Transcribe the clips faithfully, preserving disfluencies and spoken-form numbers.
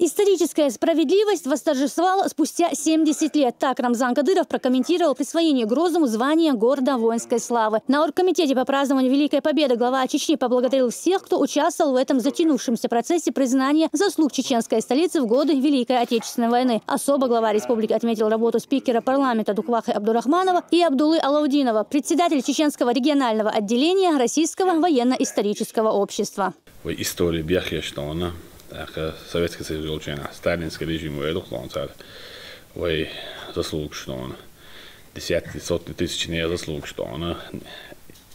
Историческая справедливость восторжествовала спустя семьдесят лет. Так Рамзан Кадыров прокомментировал присвоение Грозному звания города воинской славы. На оргкомитете по празднованию Великой Победы глава Чечни поблагодарил всех, кто участвовал в этом затянувшемся процессе признания заслуг чеченской столицы в годы Великой Отечественной войны. Особо глава республики отметил работу спикера парламента Дуквахи Абдурахманова и Абдулы Алаудинова, председателя чеченского регионального отделения Российского военно-исторического общества. Вай история бехъеш дона, тӀаккха Советский Союз йолча хана, сталинский режим вай дукха дона цар, вай заслугаш дона, десятки, сотни тысяч не заслугаш дона,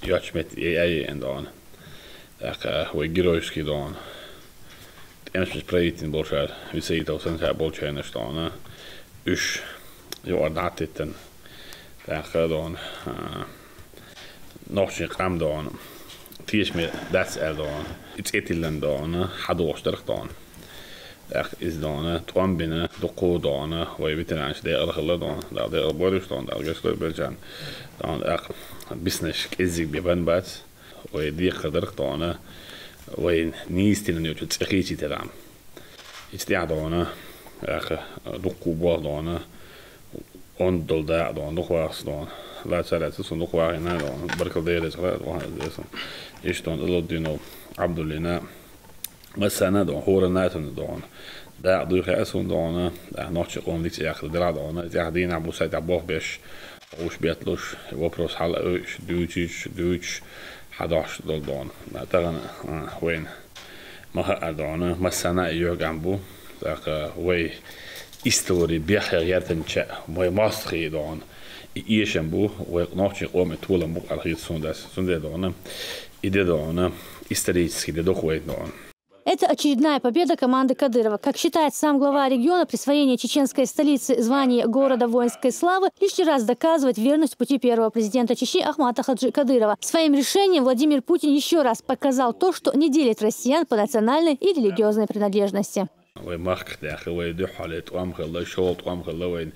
йоч мет ай ай дона, тӀаккха вай геройский дона, тӀемаш правительный болчар, Висаитов санна болча хана дона, уж юкъара дӀатеттан, тӀаккха дона, а, нохчий къам дона, тешаме дац аьл дона, и цӀе тиллан дона, хьадохаш дарх дона. ТӀаккха из дона, тӀом бина, дукха дона, вай ветеранаш декъала хилла дона, Дала декъала бориш дона, Дала гешт дойла белчан дона, тӀаккха биснаш кӀеззиг бе бан бац, вай декхар дарх дона, вай нийса тиллан йолча цӀе хийций тера. Ицу тӀехь дона, тӀаккха дукха бох дона, онда дола дакъа дона, дукха вахас дона. Лаца лаца сона дукха вахийна дона, баркал дера цара дона, дера сона. Иштта дона, Алаудинов Абдуллина, массана дона, хӀора нахана дона. Дакъа дуй хаьа сона дона, тӀаккха нохчий къоман дика цӀе яьккхар дела дона, тӀаккха дийнахь бусалба тӀехь бох беш, уш бетталуш, вопрос хьал а уьш, дуьйцуьйтуш, дуьйцуш, хьадохьуш дола дона. Тахана, а, вайна ма хаьара дона, массана а йоьгӀам бу, тӀаккха вай история бехъе гӀертанча, вай мостагӀий дона, и эшам бу, вай нохчий къоман толам бу-кх аьл хийца сона дас, цундела дона, и де дона, исторический де дукха вай дона. Это очередная победа команды Кадырова. Как считает сам глава региона, присвоение чеченской столицы звания города воинской славы лишний раз доказывает верность пути первого президента Чечни Ахмата Хаджи Кадырова. Своим решением Владимир Путин еще раз показал то, что не делит россиян по национальной и религиозной принадлежности. Вай махках тӀехь, вай дуьххьал тӀом хилла, шолла тӀом хилла, вай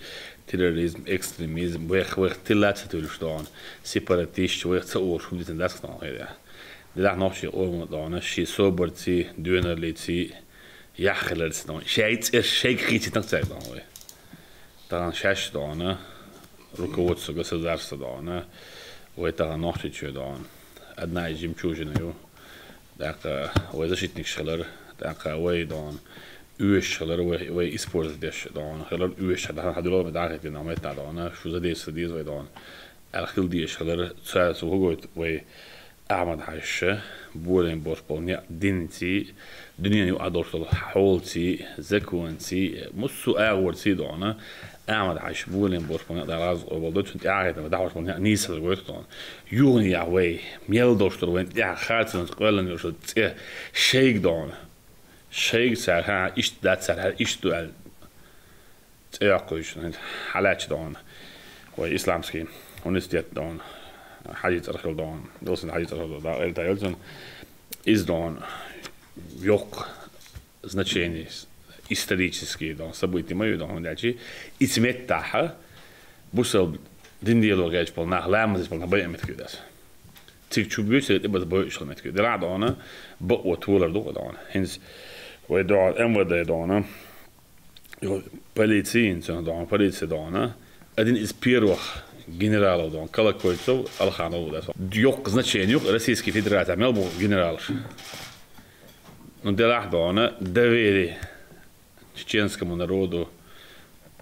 терроризм, экстремизм, вайх, вайх тилла ца туьлуш дона, сепаратисташ, вайх ца олуш хӀума дитина дац дона хӀера. Делахь нохчий къомо дона, ший собарций, доьналлиций, яххиларца дона, шай цӀерш шайга хийцитанах цаьрга дона вай. Тахана шаьш дона, руководство государства дона, вай тахана Нохчийчоь дона, одна из жемчужин ю. ТӀаккха вай защитникаш хилар, тӀаккха вай дона, оьшуш хилар, вай, вай использовать деш дона, хилар оьшуш, тахана хьадуьлал ма дахийтина меттахь дона, шу задействовать деза вай дона. Аьлла хила дезаш хилар, цара цу хӀу гойту вай Ахьмад-Хьаьжа, болийна болуш болу некъ динций, дуьненан юкъахь долуш долу хьолций, законций, массо а агӀорций дона, Ахьмад-Хьаьжа болийна болуш болу некъ Дала гӀазот къобал дойла, цунна тӀаьхьахӀиттина вай дӀахьош болу некъ нийса хила гойту дона. Юханехь вай мел долуш долу вайна тӀехь харцонца кхоьллина йолуш долу цӀе шайга дона. Шайга цара, хӀа, иштта дац цара, хӀа, иштта ду аьлла. ЦӀе йоккхуьйтуш, хьалаьтташ дона. Вай исламский университет дона. Хьаьжин цӀарах хила дона. Вилсин Хьаьжин цӀарах хила дона. Дала къайле йойла цунна. Иза дона. Йоккха значение, исторический дона. Событие ма ю дона, хӀунда аьлча, иза меттахь, бусалба дин лело гӀерташ болу нах, ламаз деш болу нах байина меттиг ю иза. Цига чу буьйцург тӀебаза бойуш хила меттиг ю. Делахь дона, бакъо толар ду-кх дона. ХӀинца вай дона, МВД дона. Йо, полици йина цунах дона, полици дона. Один из первых генералов дона, Колокольцев Алханов ву дас. Йоккха значение ю-кх Российский Федерацехь мел бу генералаш. Ну, делахь дона, доверие чеченскому народу,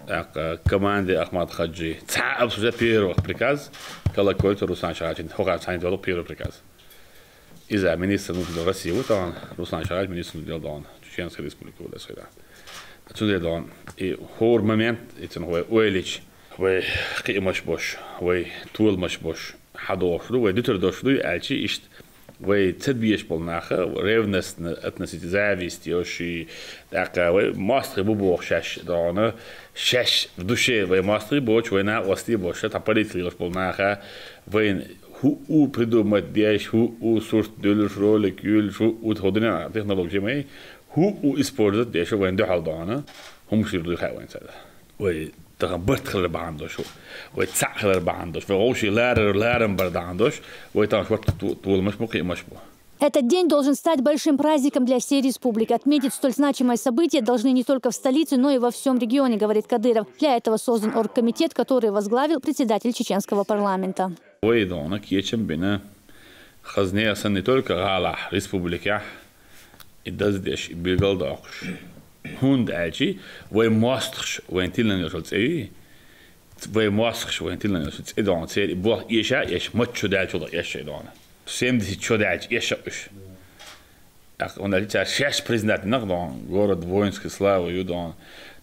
тӀаккха команде Ахмат-Хаджи. Цхьа а обсуждать, первых приказ, Колокольцев Руслан Шахачин, хӀокхара цхьаьна долу первый приказ. Иза министр внутренних дел России ву тахана, Руслан Шахач министр внутренних дел дона, Чеченская республика ву дас хила. Цундела дона, и хӀора момент, и цунах вай ойлича, вай кхиамаш бош, вай толамаш бош, хьадохуш ду, вай дуьтар дош дуй, аьлча иштта, вай ца дезаш болу наха, ревностно относиться, зависть йо ши, тӀаккха вай мостагӀий бу боху шаьш дона, шаьш в душе вай мостагӀий боцуш, вай накъостий боцуш, тхан полици лелаш болу наха, вайна хӀуъу придумать деш, хӀуъу сурт дуьллуш, ролик юьллуш, хӀуъу тхо дуьненахь технологи ма ю, хӀуъу использовать деш вайна дуьхьал дона, хӀумаш хир дуй хаьа вайна цара. Вай тахана барт хилар бахьана долуш, вай цхьаъ хилар бахьана долуш, вай вовшийн ларар, ларам бар бахьана долуш, вай тахана шорта ту-, толамаш бу, кхиамаш бу. Этот день должен стать большим праздником для всей республики. Отметить столь значимое событие должны не только в столице, но и во всем регионе, говорит Кадыров. Для этого создан оргкомитет, который возглавил председатель чеченского парламента. Вай дона кечам бина хазне асан не только гала республика и даздеш и билгал докш. Хунд ачи вай мостхш вай тилан яшал цеви. Вай мостхш вай тилан яшал цедон цери бох иша еш мачо дачо еш дона. Семьдесят чо дач еш уш. Так, он дали цар шаш признать нах дон, город воинской славы ю дон.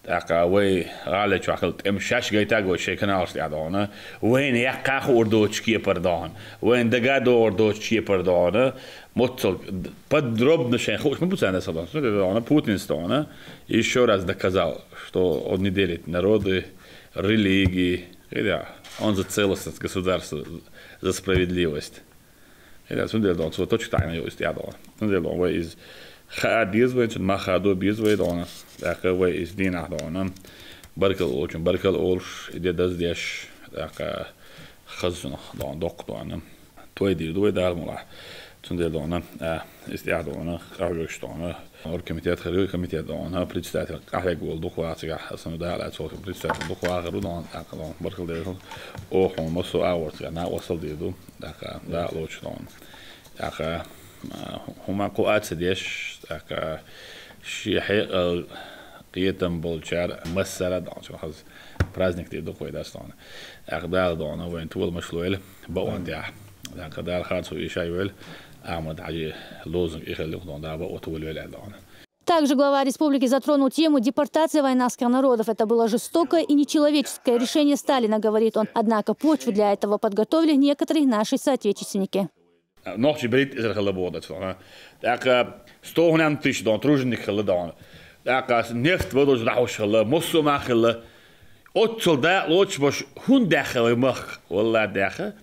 Так, а вай гала чуахал тем шаш гайта го шей канал шли дона. Вай не яках ордочки пардон. Вай дага до ордочки пардона. Моцал подробно шей хуш мы пуцана садон. Дона Путин стона. Еще раз доказал, что он не делит народы, религии. Да, он за целостность государства, за справедливость. Ира сунделдон цо точка тайна ю истядон. Сунделдон вай из ха дез вай цун маха до без вай дона. Так вай из динах дона. Баркал олчун баркал олш иде даздеш. Так хазсунах дон док дона. Той дир дуй дал мула. Сунделдона. Истядона. Хавгш дона. Оргкомитет, хирург комитет дона, председатель, къахьег вол духвацга, асан да ала цо председатель духвагъру дона, акъалон, баркал дерху. О хун масу аворцга на осал деду, ака да лоч дона. Ака хума ку аца деш, ака шихи къиетам болчар масара дона, хаз праздник деду къойдас дона. Ака да дона вен тувал машлуэл баон дя. Ака да хацу ишай вел. Ахмад Хаджи лозунг ихалли худон да бао тувал вел дона. Также глава республики затронул тему депортации вайнахских народов. Это было жестокое и нечеловеческое решение Сталина, говорит он. Однако почву для этого подготовили некоторые наши соотечественники. Нохчи брит изер хала бода цона. Так сто хунам тыш дон, труженик хала дон. Так нефть водож дахуш хала, мосу ма хала. Отцол да лоч бош хун даха вай мах. Валла даха.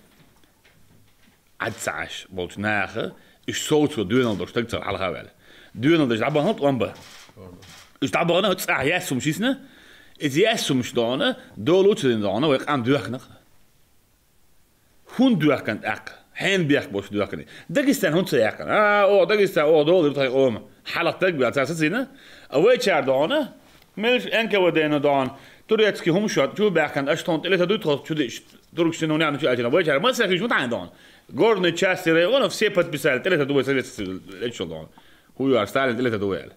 Ад цааш болчу наха, уьш совцо доьналдош таг цара хьалха ваьлла. Доьналдош дӀабаханат ламба. Уьш дӀабахана цӀа ясумаш йисна, иза ясумаш дона, долу ца дина дона, вай къам доьхкана. ХӀун доьхкана тӀаккха? Хьен бехк бош доьхкана. Дагестан хӀун ца яьккхана? А, о, Дагестан, о, долу тхай къома. Хьалха таг бел цара сацийна. А вайчара дона, мелш Н К В Д-на дона, турецкий хӀума шот, чу баьхкана, аша тхуна тӀелета дуй тхо, чу диъш, туркашна нуна чу аьлча, вайчара масса хиш ма тхьайна дона. Горные части района все подписали, тӀелета ду вай советский лечил дона. ХӀу юар Сталин тӀелета ду вай аьлла.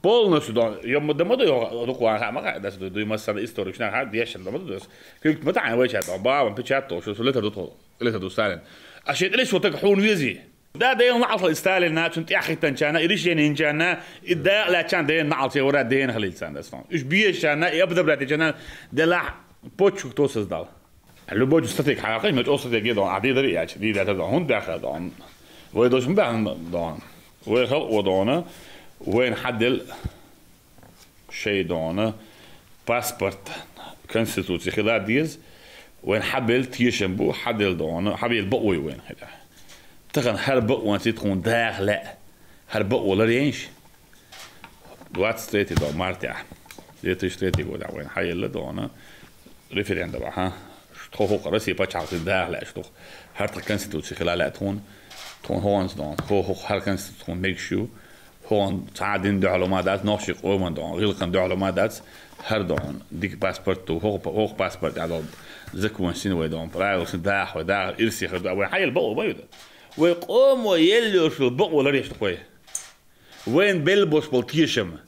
Полностью дона, ё, ма, да ма ду, ё, дукха ха ма ха, дас ду, дуй масса историк шна ха, дешан да ма ду, дас. Кюкт ма тхьайна вайчара дона, баба, печать то, что лета ду тхо, тӀелета ду Сталин. А шен тӀелеш вот так хьун вези. Да, ден лаалхал Сталин начун тӀехиттанчана, и решение инчана, и да лачан ден наалче вара ден халил сан дас. Уж биешана, и обдобрать чана, делах почук то создал. Любой стратег хакай, меч о стратеге дон, а ди дари яч, ди да дон, хун даха дон. Вай дош ма даха дон. Вай хал о дона, вайн хадел шей дона, паспорт, конституция хила дез, вайн хабел тешам бу, хадел дона, хабел баой вайн хила. Тахан хар баон цит хун дахле, хар баолар енш. Двадцать третьего марта две тысячи третьего года вайн хайлла дона, референдум, ага. Тхо хохо Россия пачалти дахле, что хар та конституция хила ле тхун, тхун хонс дона, хо хо хар конституция тхун мегшу, Хьуна цхьа дин дуьхьал ма дац, нохчий къоман дон, гӀиллакхан дуьхьал ма дац, хӀара дон, дика паспорт ду, хӀокху па-, хӀокху паспорт тӀехь долу закон сина вай дон, правила сина даха вай, даха ирсе хир ду, вай хьайла бакъо ма ю ду. Вай къомо елла йолуш йолу бакъо ларъеш ду вай. Вайна белла болуш болу тешам,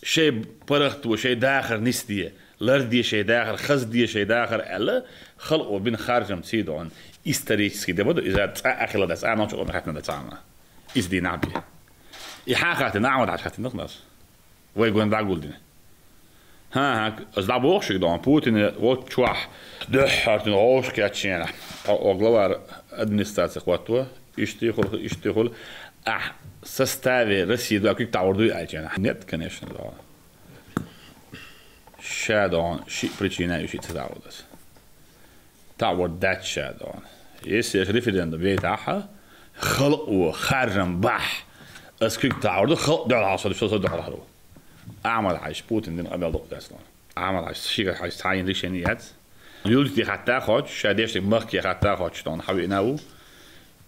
шайн паргӀато, шайн дахар нисде, ларде шайн дахар, хазде шайн дахар аьлла, халкъо бина харжам ца дон, исторический де ма ду, иза цкъа а хила дац, а нохча къоман хаттина дац, а ма. Иза дийнахь бен. И хьан хаттина, Ахьмад-Хьаьжа хаттина ду-кх нас. Вай гон дӀагулдина. ХӀан-хӀа, аса дӀабоху шуьга дон, Путин вот чохь дуьххьара цуьнан гӀовшах кечйина. О, о, глава администрации хӀотто, иштта хуьлу, иштта хуьлу. Ахь составе России дуьхьа куьг таӀор дуй аьлча. Нет, конечно, дон. Ша дон, шиъ причина ю шиъ ца таӀор дас. ТаӀор дац ша дон. Если аша референдум яйтахь, халкъо харжам бахь, ас куьг таӀор ду, халкъ дуьхьал хьалсалуш, со дуьхьал хьару. Ахьмад-Хьаьжа Путин дина къамел докъу дац дон. Ахьмад-Хьаьжа шига хьаьжа цхьа йина решение яц. Юлти хатта а хоч, ша дешниг махке хатта а хоч дон, хьан виъна ву.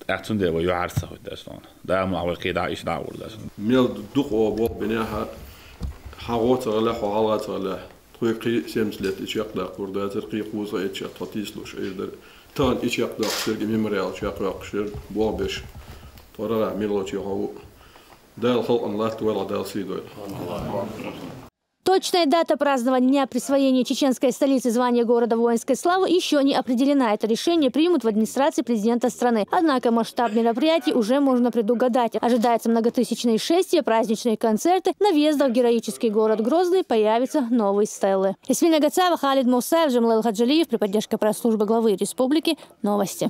Аьццундела вай юьхьӀаьржа ца хӀуьттадац тхона. Дала ма вай кхин дӀа иштта дӀа а гӀур дац. Мел дукха оба бох бинехьа, хьагӀо ца гӀелехь, хьо хьалха ца гӀелехь. Тхоьга кхин семьдесят лет и чекхдаккха гӀур дацар, кхин кхузткъа эцча тхо тийсалуш Ӏийр дара. Тахан и чекхдоккхуш ерг, и мемориал чекхдоккхуш ерг, бох беш. Тхо рагӀехь мила волчу хьо ву. Дала халкъана латта валахь, Дала сий дойла. Точная дата празднования Дня присвоения чеченской столицы звания города воинской славы еще не определена. Это решение примут в администрации президента страны. Однако масштаб мероприятий уже можно предугадать. Ожидаются многотысячные шествия, праздничные концерты. На въездах в героический город Грозный появятся новые стелы. Ясмина Гацаева, Халид Мусаев, Джамлаил Хаджалиев при поддержке пресс-службы главы республики. Новости.